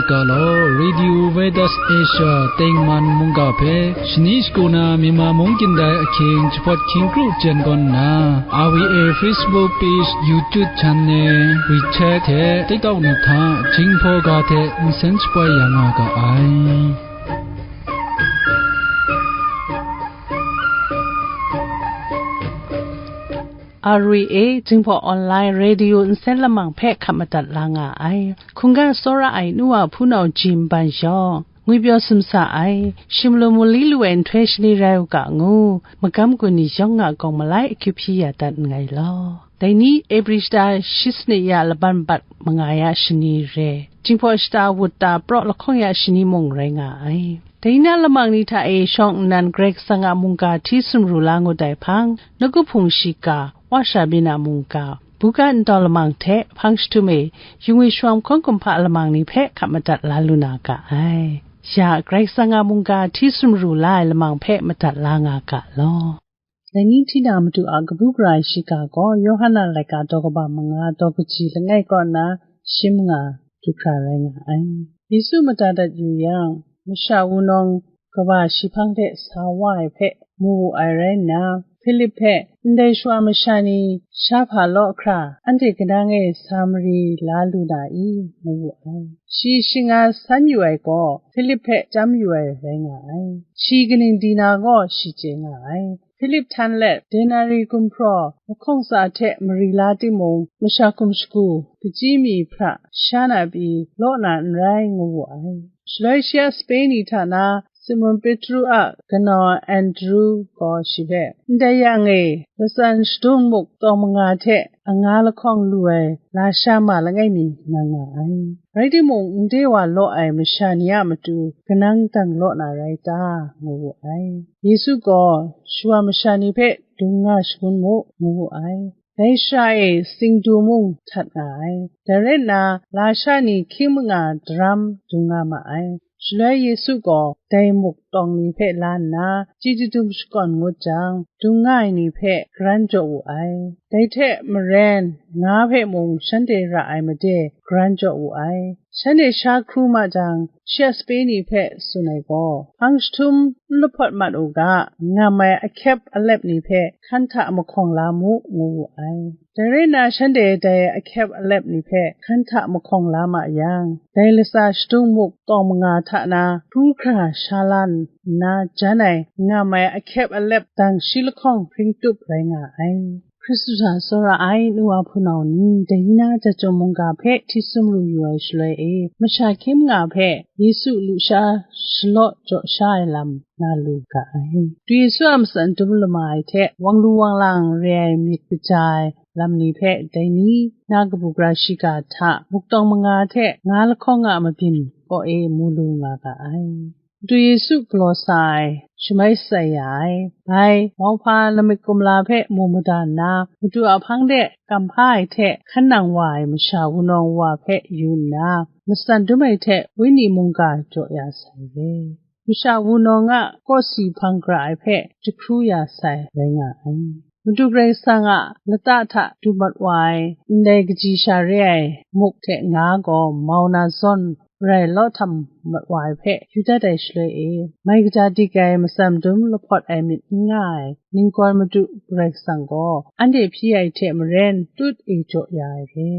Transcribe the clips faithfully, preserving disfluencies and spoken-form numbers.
Ga law, Radio Veritas Asia tengman mungga hpe shani shagu na Myanmar mung kyin dai ahkying jahpawt hkying kru jen gawn nna, R V A Facebook page, YouTube channel, WeChat hte TikTok ni hta Jinghpaw ga hte nsen shapoi ya nga ga ai. R V A Jinghpaw Online Radio nsen lamang hpe hkap madat la nga ai. Hkungga tsawra ai nu wa hpunau ji nban yawng, ngwipyaw sumsa ai, shimlum mali lu ai nhtoi shani rai u ga ngu, magam gun ni yawng a gawng malai akyu hpyi ya dat nngai law. Dai ni Ebri shata shi sanit ya laban bat manga ya shani re, Jinghpaw shata wut ta praw lahkawng ya shani mung rai nga ai. Dai na lamang ni hta e shawng nnan Karai Kasang a mungga hti sumru la ngut ai hpang, nawku hpung shiga, Wa sha byin a mungga, buga ntau lamang hte hpang jahtum e, yungwi shawng hkawng kumhpa lamang ni hpe hkap madat la lu na ga ai. Ya, Karai Kasang a mungga hti sumru la ai lamang hpe madat la nga ga law. Dai ni hti na matu a kabu gara ai shiga gaw, Yawhan a laika daw kaba manga daw kaji langai kaw nna shim nga du hkra rai nga ai. Yesu mada dat yu yang, masha wunawng kaba shi hpang de sa wa ai hpe mu wu ai rai nna, Hpilip hpe, "Ndai shawa masha ni sha hpa law hkra, anhte kanang e sa mari la lu na i?" ngu wu ai. Shi shi nga san yu ai gaw, Hpilip hpe chyam yu ai rai nga ai. Shi kaning di na gaw shi chye nga ai. Hpilip htan let, denari gumhpraw lahkawng tsa hte mari la timung, masha hkum shagu, kachyi mi hpra sha na pyi law na n rai, ngu wu ai. Shaloi shi a sape ni hta na, Simon Petru a kanau Andru gaw shi hpe, "Ndai yang e, latsan shadung muk tawng manga hte anga lahkawng lu ai lasha ma langai mi nga nga ai. Rai timung, nde wa law ai masha ni a matu kanang dang law na rai ta?" ngu wu ai. Yesu gaw, "Shawa masha ni hpe dung nga shangun mu," ngu wu ai. Dai shara e singdu mung htat nga ai. Dai rai nna, lasha ni hkying manga daram dung nga ma ai. Shaloi Yesu gaw dai muk tawng ni hpe la nna, chyi jadum shakawn ngut jang, dung nga ai ni hpe garan jaw wu ai. Dai hte maren, nga hpe mung shanhte ra ai made garan jaw wu ai. Shanhte sha hkru ma jang, shi a sape ni hpe tsun ai gaw, "Hpang jahtum n lahpawt mat u ga, ngam ai ahkyep alep ni hpe hkan hta mahkawng la mu," ngu wu ai. Dai rai nna, shanhte dai ahkyep alep ni hpe hkan hta mahkawng la ma yang, dai latsa shadung muk tawng manga hta na hkru hkra sha lan nna jan ai ngam ai ahkyep alep dang shi lahkawng hpring tup rai nga ai. Hkristu hta tsawra ai nu wa hpunau ni, dai na jachyum mungga hpe hti sumru yu ai shaloi e, masha hkying manga hpe Yesu lusha shalaw jaw sha ai lam na lu ga ai. Madu Yesu a matsan dum lama ai hte, wang lu wang lang re ai myit kaja ai lam ni hpe, dai ni na kabu gara shiga hta, muk tawng manga hte nga lahkawng a mabyin kaw e mu lu nga ga ai. Madu Yesu galaw sa ai, shamai shatsai ya ai, bai, mauhpa lamik kumla hpe mu mada nna, Madu a hpang de kam hpa ai hte hkan nang wa ai masha wunawng wa hpe yu nna, matsan dum ai hte wenyi mungga jaw ya sai re. Masha wunawng a kawsi hpang gara ai hpe jahkru ya sai rai nga ai. Madu Karai Kasang a lata hta du mat wa ai, ndai kaji sha re ai muk hte nga gaw mau na zawn, rai law htam mat wa ai hpe yu dat ai shaloi e, mai kaja dik ai, matsan dum lahpawt ai myit n nga ai, ninggawn Madu Karai Kasang gaw anhte hpyi ai hte maren tut e jaw ya ai re.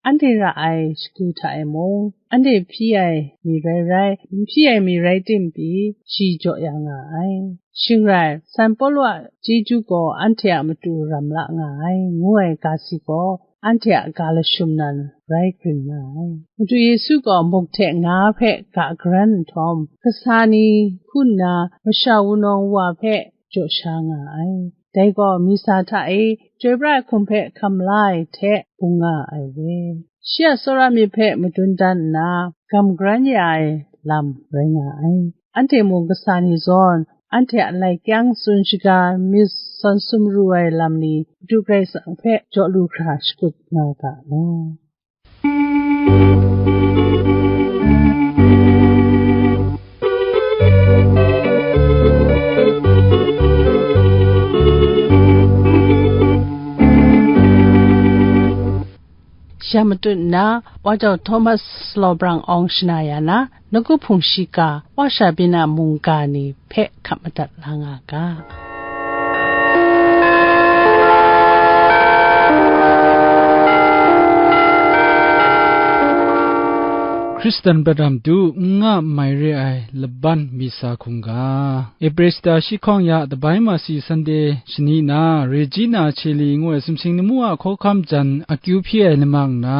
Anhte ra ai shagu hta e mung, anhte hpyi ai mi rai rai, n hpyi ai mi rai tim pyi, shi jaw ya nga ai. Shing rai, San Pawlu a chyeju gaw anhte a matu ram la nga ai, ngu ai ga si gaw, anhte a ga lashum nan rai grin nga ai. Madu Yesu gaw muk hte nga hpe ga garan nhtawm, kasa ni hku nna masha wunawng wa hpe jaw sha nga ai. Dai gaw, misa hta e chyoi pra ai hkum hpe hkam la ai hte bung nga ai re. Shi a tsawra myit hpe madun dan nna, gam garan ya ai lam rai nga ai. Anhte mung kasa ni zawn, anhte a lai kyang tsun shaga myit sawn sumru ai lam ni, Madu Karai Kasang hpe jaw lu hkra shakut nga ga law. Dai matut nna, Wa Jau Thomas Law Brang Awng shana ya na, Nawku Hpung shiga, Wa Sara Byin a mungga ni hpe hkap madat la nga ga. Hkristan prat a matu n nga n mai re ai laban Misa hkungga. Epresta shi hkawng ya dabai masi Sande shani na, Regina Cheli ngu ai sumsing lamu a hkawhkam jan akyu hpyi ai lama nna,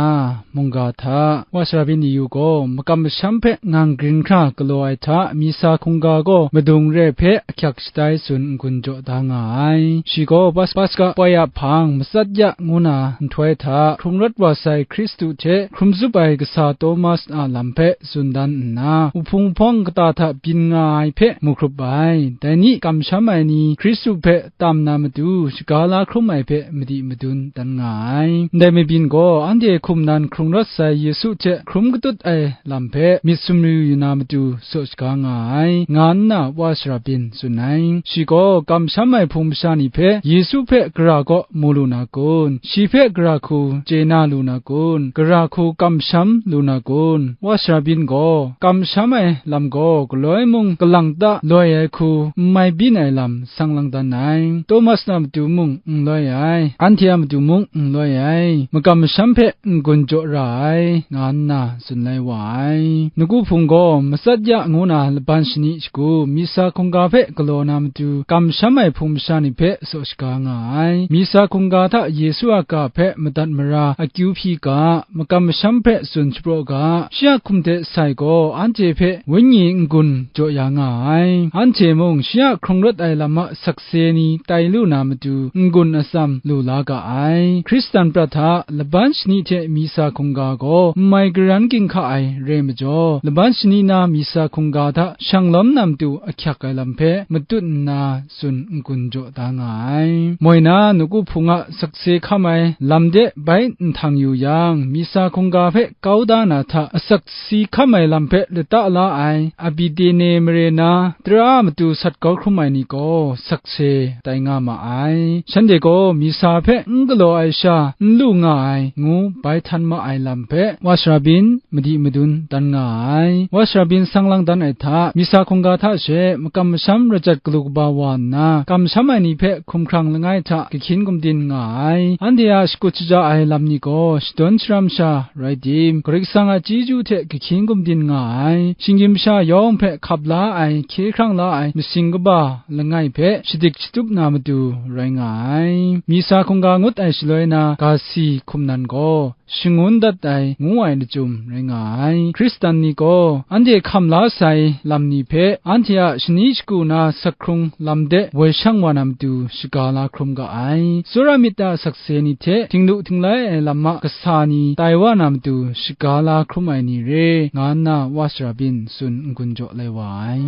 mungga hta, Wa Sara Byin ni yu gaw makam masham hpe ngang grin hkra galaw ai hta, Misa hkungga gaw madung re ai hpe ahkyak shatai tsun n-gun jaw da nga ai. Shi gaw Pas-, Paska poi a hpang matsat ya ngu na nhtoi hta, hkrung rawt wa sai Hkristu hte hkrum zup ai kasa Tomas a lam hpe tsun dan nna, uhpung hpawng kata hta byin nga ai hpe mu hkrup ai. Dai ni kamsham ai ni Hkristu hpe tam na matu shaga la hkrum ai hpe madi madun dan nga ai. Ndai mabyin gaw anhte hkum nan hkrung rawt sai Yesu hte hkrum katut ai lam hpe myit sumru yu na matu saw shaga nga ai, nga nna Wa Sara Byin tsun ai. Shi gaw kamsham ai hpung masha ni hpe Yesu hpe gara kaw mu lu na kun? Shi hpe gara hku chye na lu na kun? Gara hku kamsham lu na kun? Wa Sara Byin gaw, kamsham ai lam gaw galoi mung kalang ta loi ai hku n mai byin ai lam sang lang dan ai. Tomas a matu mung n loi ai, anhte a matu mung n loi ai, makam masham hpe n-gun jaw ra ai, nga nna tsun lai wa ai. Nawku Hpung gaw matsat ya ngu na laban shani shagu Misa hkungga hpe galaw na matu, kamsham ai hpung masha ni hpe saw shaga nga ai. Misa hkungga hta Yesu a ga hpe madat mara akyu hpyi ga, makam masham hpe tsun shapraw ga, shi a hkum hte sai gaw anhte hpe Wenyi n-gun jaw ya nga ai. Anhte mung shi a hkrung rawt ai lam a sakse ni tai lu na matu n-gun atsam lu la ga ai. Hkristan prat hta laban shani hte Misa hkungga gaw n mai garan ginhka ai re majaw, laban shani na Misa hkungga hta shang lawm na matu ahkyak ai lam hpe matut nna tsun n-gun jaw da nga ai. Moi na, Nawku Hpung a sakse hkam ai lam de bai nhtang yu yang, Misa hkungga hpe kau da na hta, asaksi hkam ai lam hpe lata la ai Abidene mare na tara a matu sat kau hkrum ai ni gaw sakse tai nga ma ai. Shanhte gaw Misa hpe n galaw ai sha n lu nga ai, ngu bai htan ma ai lam hpe Wa Sara Byin madi madun dan nga ai. Wa Sara Byin sang lang dan ai hta, Misa hkungga hta she makam masham rajat galu kaba wa nna, kamsham ai ni hpe hkumhkrang langai hta kahkyin gumdin nga ai. Anhte a shakut shaja ai lam ni gaw shadawn sharam sha rai tim, Karai Kasang a chyeju hte kahkyin gumdin nga ai. Shinggyim masha yawng hpe hkap la ai, hkye hkrang la ai masing kaba langai hpe shadik shatup na matu rai nga ai. Misa hkungga ngut ai shaloi na, ga si hkum nan gaw shangun dat ai, ngu ai lachyum rai nga ai. Hkristan ni gaw anhte hkam la sai lam ni hpe, anhte a shani shagu na sak hkrung lam de woi shang wa na matu shaga la hkrum ga ai. Tsawra myit a sakse ni hte htinglu htinglai ai lam a kasa ni tai wa na matu shaga la hkrum ai ni re, nga nna Wa Sara Byin tsun n-gun jaw lai wa ai.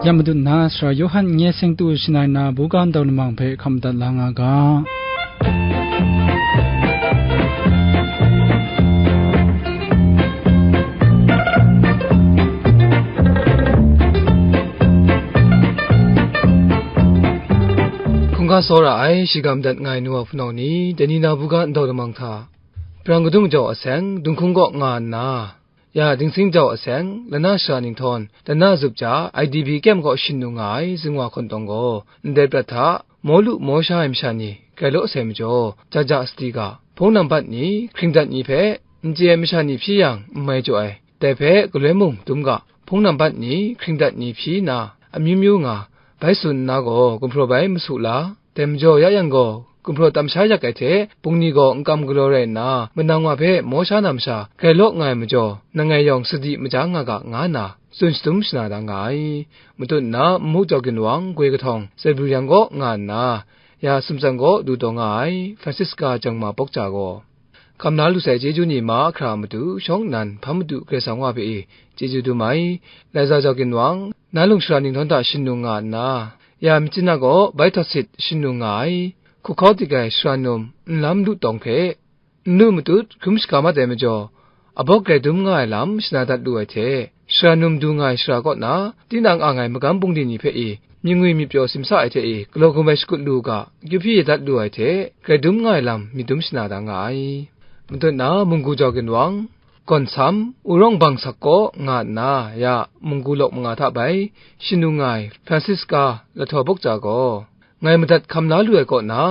Ya matut nna, Sara Yawhan nye seng tu shanai na buga ndau lamang hpe hkam madat la nga ga. Hkungga tsawra ai, shiga madat nga ai nu wa hpunau ni, dai ni na buga ndau lamang hta, Brang kadung jau aseng, Dunghkung kaw nga nna, ya Dingsing jau aseng, Lana Sara Ninghtawng, Lana Zup ja, I D P kyem kaw shin nu nga ai zingwa hkawntawng gaw, ndai prat hta, Mawlu mawsha ai masha ni grai law sai majaw, ja ja sadi ga, hpung nambat ni, hkringdat ni hpe, n chye ai masha ni hpyi yang, n mai jaw ai, dai hpe galoi mung dum ga, hpung nambat ni, hkringdat ni hpyi nna, amyu myu nga, bai tsun nna gaw, gumhpraw bai masu la, dai majaw ya yang gaw, gumhpraw tam sha yak ai hte, bungli gaw n kam galaw rai nna, manang wa hpe maw sha na masha, grai law nga ai majaw, nangai yawng sadi maja nga ga, nga nna, tsun shadum shana da nga ai. Matut nna, nmu jau ginwang, goi kahtawng, Zebruyang kaw nga nna, ya sumtsang kaw du taw nga ai, Francisca jangma bawk ja gaw, hkam la lu sai chyeju ni mahkra a matu, shawng nnan hpa madu Karai Kasang Wa hpe e chyeju dum ai. Laiza jau ginwang, Nalung Sara Ninghtawng hta shin nu nga nna, ya Myitkyina kaw bai htawt sit shin nu nga ai, hku hkau dik ai sara num nlam lu tawng hpe, n lu matut hkrum shaga mat ai majaw, abawk grai dum nga ai lam shana dat lu ai hte, sara num du nga ai shara kaw na, tinang ang ai magam bungli ni hpe e myingwi myit pyaw simsa ai hte e galaw gun ai shakut lu u ga, akyu hpyi ya dat lu ai hte, grai dum nga ai lam myit dum shana da nga ai. Matut na munggu jau ginwang, gawn sam, urawng bang sak kaw nga nna, ya munggu lawk manga hta bai shanu nga ai Francisca Lahtaw Bawkca gaw, ngai madat hkam la lu ai kaw na,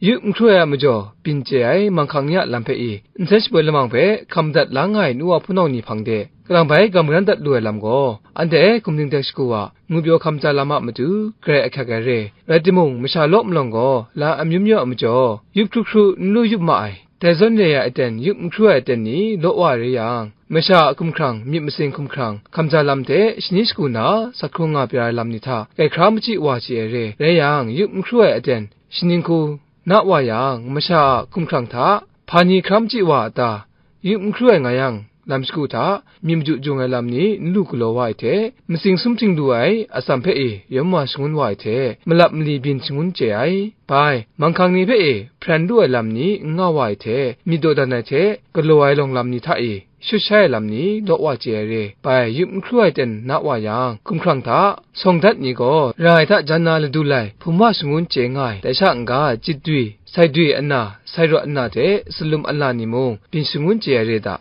yup n hkru ai a majaw byin chye ai manghkang ni a lam hpe i, nsai shaboi lamang hpe hkam madat la nga ai nu wa hpunau ni hpang de, kalang bai gam garan dat lu ai lam gaw, anhte hkum dingdek shagu wa, ngwipyaw hkam ja lam a matu, grai ahkyak ai re. Rai timung, masha law malawng gaw, la amyu myu a majaw, yup hkru hkru n lu yup ma ai. Dai zawn re ai aten, yup n hkru ai aten ni law wa re yang, masha a hkumhkrang, myit masin hkumhkrang, hkam ja lam hte shani shagu na, sak hkrung nga pya ai lam ni hta, kai hkra machyi wa chye ai re. Rai yang, yup n hkru ai aten, shaning hku na wa yang, masha a hkumhkrang hta, hpa ni hkra machyi wa a ta? Yup n hkru ai nga yang, lam shagu hta, myit maju jung ai lam ni n lu galaw wa ai hte, matsing sumhting lu ai atsam hpe e yawm wa shangun wa ai hte, malap mali byin shangun chye ai. Bai, manghkang ni hpe e hparan lu ai lam ni n nga wa ai hte, myit dawdan ai hte, galaw ai lawng lam ni hta e shut shai ai lam ni law wa chye ai re. Bai, yup n hkru ai ten na wa yang, hkumhkrang hta, sawng dat ni gaw, ra ai hta jan na ladu lai, hpum wa shangun chye nga ai. Dai sha n-ga, jit dwi, sai dwi ana, sai rawt ana hte, salum ala ni mung, byin shangun chye ai re da.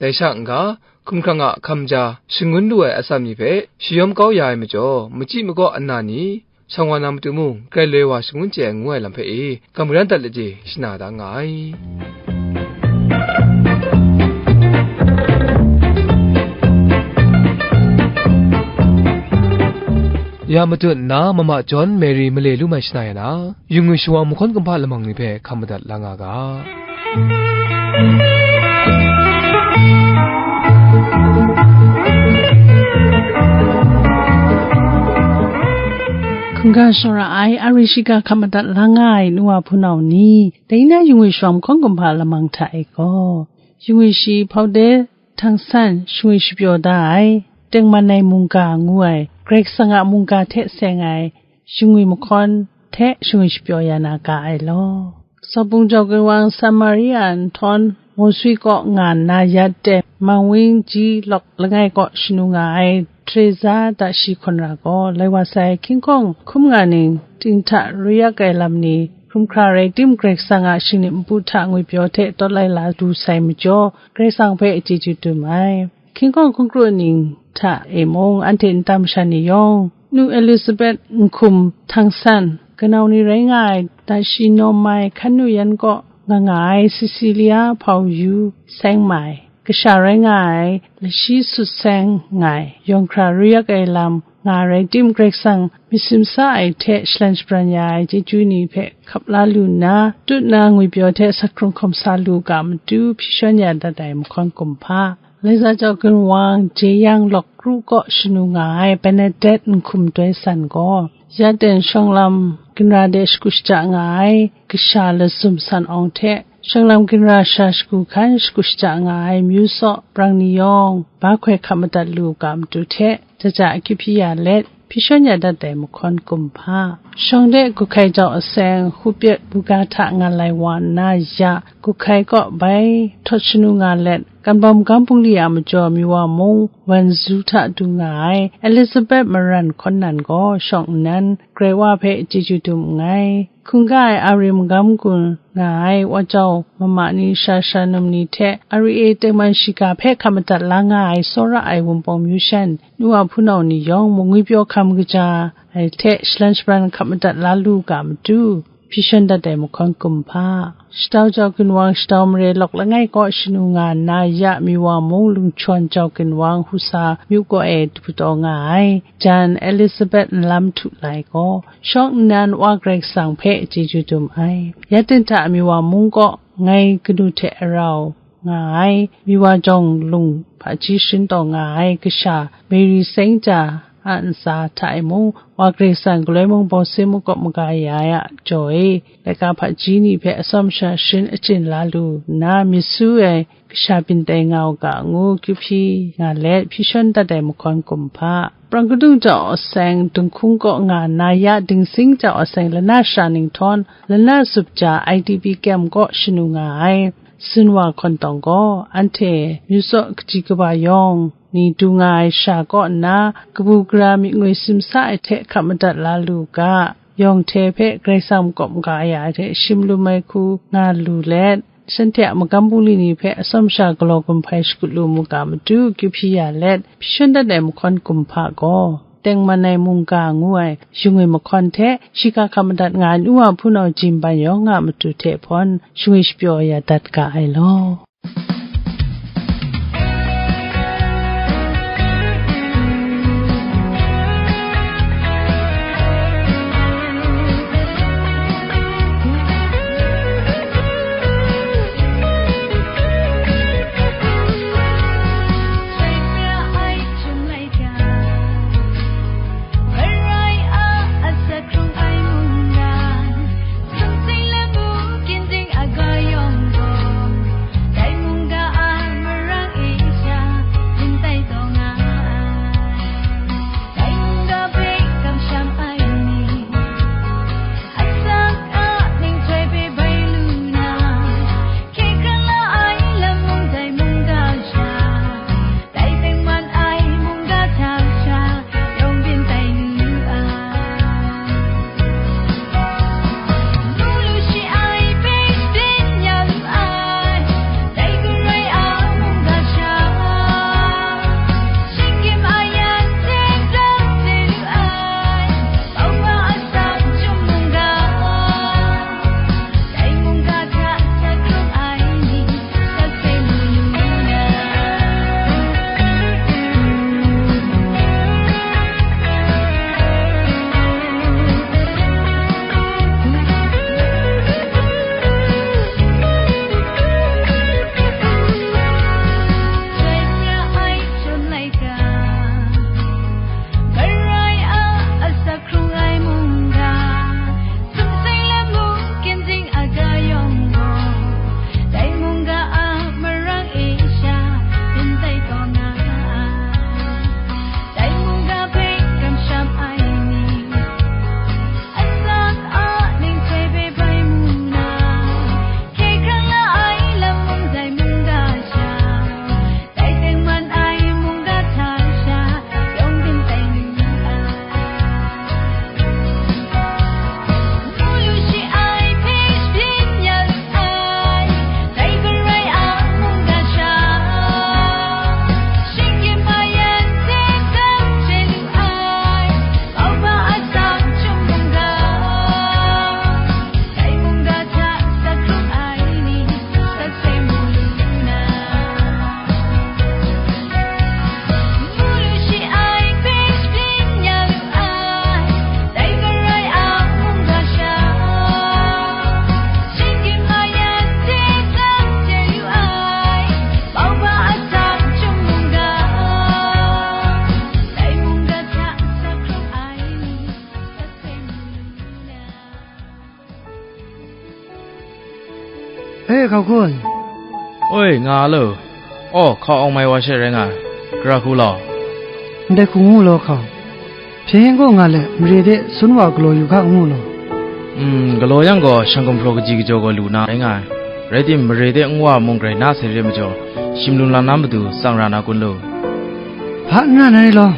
Dai sha n-ga, hkumhkrang a hkam ja shangun lu ai atsam ni hpe shayawm kau ya ai majaw, machyi makaw ana ni, shang wa na matu mung, grai loi wa shangun chye ai ngu ai lam hpe e, gam garan dat lade shana da nga ai. Ya matut nna, Mama John Mary male lu mai shana ya na, yu ngwi shawa mahkawn kumhpa lamang ni hpe hkam madat la nga ga. Hkungga shara ai, a ri shiga hkam madat la nga ai, nu wa hpunau ni, dai na yu ngwi shawa mahkawn kumhpa lamang hta e gaw, yu ngwi shi hpau de, htangsan shangwi shapyaw da ai, tengman ai mungga ngu ai, Karai Kasang a mungga hte seng ai, shangwi mahkawn hte shangwi shapyaw ya na ga ai law. Sawpung jau ginwang Samaria nhtawm, Mawswi kaw nga nna ya ten, Mangwing ji lawk langai kaw shanu nga ai, Teresa da shi hkawn ra gaw, lai wa sai hkying hkawng hkum nga ning, ting hta ru yak ai lam ni, hkrum hkra rai tim, Karai Kasang a shingnim npu hta ngwipyaw hte tawt lai la du sai majaw, Karai Kasang hpe chyeju dum ai. Hkying hkawng hkungkru ning hta e mung, anhte nta masha ni yawng, nu Elizabeth nhkum htangsan, kanau ni rai nga ai, da shi nawm ai hkan nu yan kaw nga nga ai Cecilia hpau yu seng mai, kasha rai nga ai, lashi sut seng nga ai, yawng hkra ru yak ai lam nga rai tim, Karai Kasang myit simsa ai hte shalan shabran ya ai chyeju ni hpe hkap la lu nna, tut na ngwipyaw hte sak hkrung hkawm sa lu ga matu, hpyi shawn ya dat ai mahkawn kumhpa. Laiza jau ginwang, jeyang lawk kru kaw shanu nga ai Bernadette nhkum doi san gaw, ya ten shawng lam ginra de shagu shaja nga ai kasha lazum san awng hte, shawng lam ginra sha shagu hkan shagu shaja nga ai myu saw prang ni yawng, ba hkoi hkap madat lu ga matu hte, jaja akyu hpyi ya let, hpyi shawn ya dat ai mahkawn kumhpa. Shawng de guhkai jau aseng, hupyet buga hta nga lai wa nna ya, guhkai kaw bai htawt shanu nga let, kanbawm gam bungli a majaw Miwa mung Wanzu hta du nga ai Elizabeth Maran hkawn nan gaw, shawng nnan, Karai Wa hpe chyeju dum nngai. Hkungga ai a ri magam gun nga ai wa jau mama ni, sha sha num ni hte, a ri e tengman shiga hpe hkam madat la nga ai, tsawra ai Wunpawng myu shan, nu wa hpunau ni yawng mung, ngwipyaw hkam kaja ai hte shalan shabran hkam madat la lu ga matu, hpyi shawn dat ai mahkawn kumhpa. Shatau jau ginwang, shatau mare lawk langai kaw shanu nga nna ya, Miwa mung Lungchawn jau ginwang, Husa myu kaw e hpu taw nga ai, jan Elizabeth nlam htu lai gaw, shawng nnan Wa Karai Kasang hpe chyeju dum ai. Ya ten hta Miwa mung kaw ngai kanu hte arau nga ai, Miwa jawng lung hpaji sharin taw nga ai kasha Mary Saint ja a ntsa hta e mung, Wa Karai Kasang galoi mung bawse mung kaw maga ya ai a jaw e, laika hpaji ni hpe atsawm sha sharin achyin la lu nna, myit su ai kasha byin tai nga u ga ngu, kyu hpyi nga let, hpyi shawn dat ai mahkawn kumhpa. Prang kadung jau aseng, Dinghkung kaw nga nna ya, Dingsing jau aseng, lana sha ning htawn, lana zup ja I D P camp kaw shanu nga ai, Sunwa hkawn tawng gaw, anhte myu saw kaji kaba yawng, ni du nga ai sha kaw nna, kabu gara myit ngoi simsa ai hte hkap madat la lu u ga, yawng hte hpe Karai Kasang makawp maga ya ai hte shim lum ai hku nga lu let, shanhte a magam bungli ni hpe atsawm sha galaw gumhpai shakut lu mu ga matu, kyu hpyi ya let, hpyi shangun dat ai mahkawn kumhpa gaw, Tengman ai mungga ngu ai shingwi mahkawn hte, shiga hkap madat nga ai nu wa hpunau Jim Ban yawng a matu hte hpawn, shingwi shapyaw ya dat ga ai law. E, hkau hkun. Oi, nga lo. Aw, hkau awng mai wa she rai nga ai. Gara hku law. Ndai hku ngu law, hkau. Hpyen yen gaw nga let, mare de sun wa galaw yu hka ngu law. Mm, galaw yang gaw, shang gumhpraw kaji kajaw gaw lu na rai nga ai. Rai tim, mare de nwa mung grai na sai re majaw, shim lung lang na matu tsang ra na kun lu. Hpa n ra na ri law.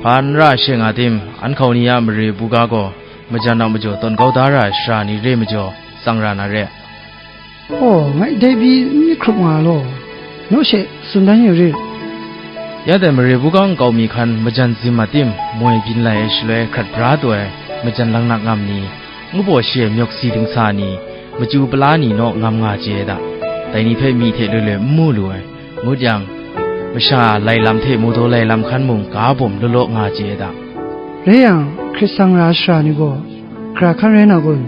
Hpa n ra she nga tim, an hkau ni a mare buga gaw, majan a majaw tawn kau da ra ai sara ni re majaw, tsang ra na re. Aw, ngai dai pyi n myit hkrup nga law, naw she tsun dan yu rit. Ya dai mare buga nkau mi hkan majan zim a tim, moi byin lai ai shaloi hkrat bra taw ai majan langnak ngam ni, ngu baw shi ai myawk si dingsa ni, machyu pala ni naw ngam nga chye ai da. Dai ni hpe myi hte loi loi n mu lu ai. Ngut yang, masha lai lam hte mawdaw lai lam hkan mung ga bawm law law nga chye ai da. Rai yang, hkrit sang ra ai sara ni gaw, gara hkan rai na kun?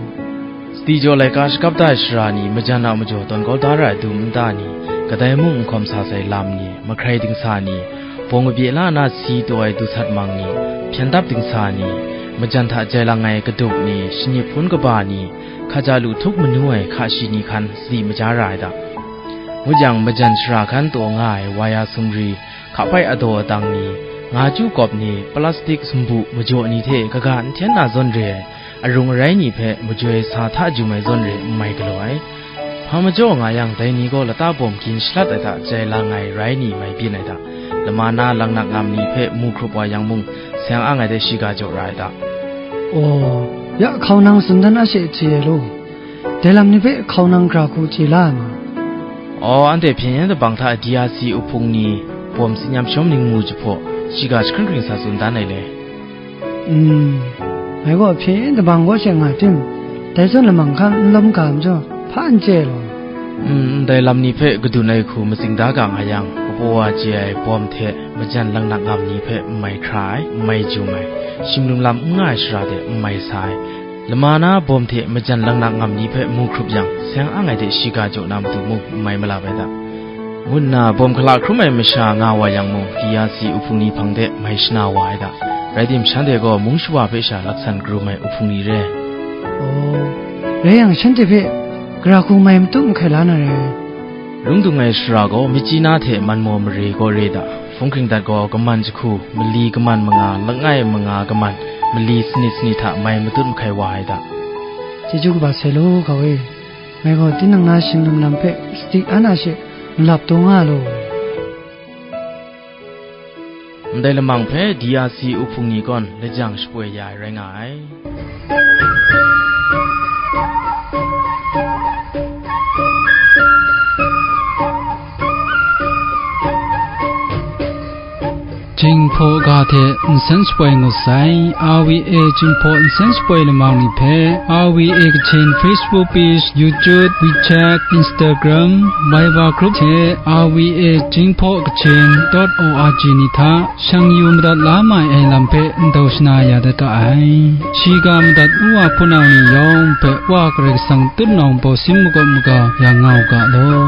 Sadi jaw laika shakap da ai sara ni, majan a majaw tawn kau da ra ai dum nta ni, kadai mung n hkawm sa sai lam ni, mahkrai dingsa ni, bawng kabye la na si taw ai du sat mang ni, hpyen dap dingsa ni, majan hta jai lang ai kaduk ni, shanyi hpun kaba ni, hkaja lu htup manu ai hka shi ni hkan sadi maja ra ai da. Ngut yang, majan shara hkan taw nga ai waya sumri, hka hpai adaw adang ni, nga chyu kawp ni, plastik sumbu majaw ni hte kaga n hten na zawn re ai, arung arai ni hpe majoi sa hta jum ai zawn re n mai galaw ai. Hpa majaw nga yang, dai ni gaw lata bawm gin shalat ai hta jai lang ai rai ni mai byin ai hta, lama na langnak ngam ni hpe mu hkrup wa yang mung, seng ang ai de shiga jaw ra ai hta. Aw, ya hkau nang tsun dan a she chye ai law, dai lam ni hpe hkau nang gra hku chye la ai ma. Aw, anhte hpyen yen dabang hta D R C uhpung ni bawm tsin yam shawm ning mu jahpaw, shiga jahkring hkring sa tsun dan ai le. Ngai gaw hpyen yen dabang kaw she nga tim, dai zawn lamang hkan n lawm ga majaw, hpa n chye law. Ndai lam ni hpe kadun ai hku matsing da ga nga yang, kapaw wa chye ai bawm hte majan langnak ngam ni hpe n mai hkra ai, n mai jum ai, shimlum lam n nga ai shara de n mai sa ai, lama na bawm hte majan langnak ngam ni hpe mu hkrup yang, seng ang ai de shiga jaw na matu mung n mai malap ai hta. Ngu nna bawm hkala hkrum ai masha nga wa yang mung, D R C uhpung ni hpang de mai shana wa ai hta. Rai tim, shanhte gaw mung shawa hpe sha laksan karum ai uhpung ni re. Aw, rai yang, shanhte hpe gara hku mai matut mahkai la na re. Lung dung ai shara gaw Myitkyina hte Manmaw mare gaw re da, hpung hkring dat gaw kaman jahku, mali kaman manga, langai manga kaman, mali sanit sanit hta mai matut mahkai wa ai hta. Chyeju kaba sai law, hkau e. Ngai gaw tinang na shinglim lam hpe sadi an a she nlap taw nga law. Ndai lamang hpe D R C uhpung ni gaw lajang shapoi ya ai rai nga ai. Jinghpaw ga hte nsen shapoi ngut sai. R V A Jinghpaw nsen shapoi lamang ni hpe R V A Kachin Facebook page, YouTube, WeChat, Instagram, Viber group hte R V A Jinghpaw Kachin dot O R G ni hta shang yu madat la mai ai lam hpe ndau shana ya dat ga ai. Shiga madat u wa hpunau ni yawng hpe Wa Karai Kasang tutnawng bawsin makawp maga yang nga u ga law.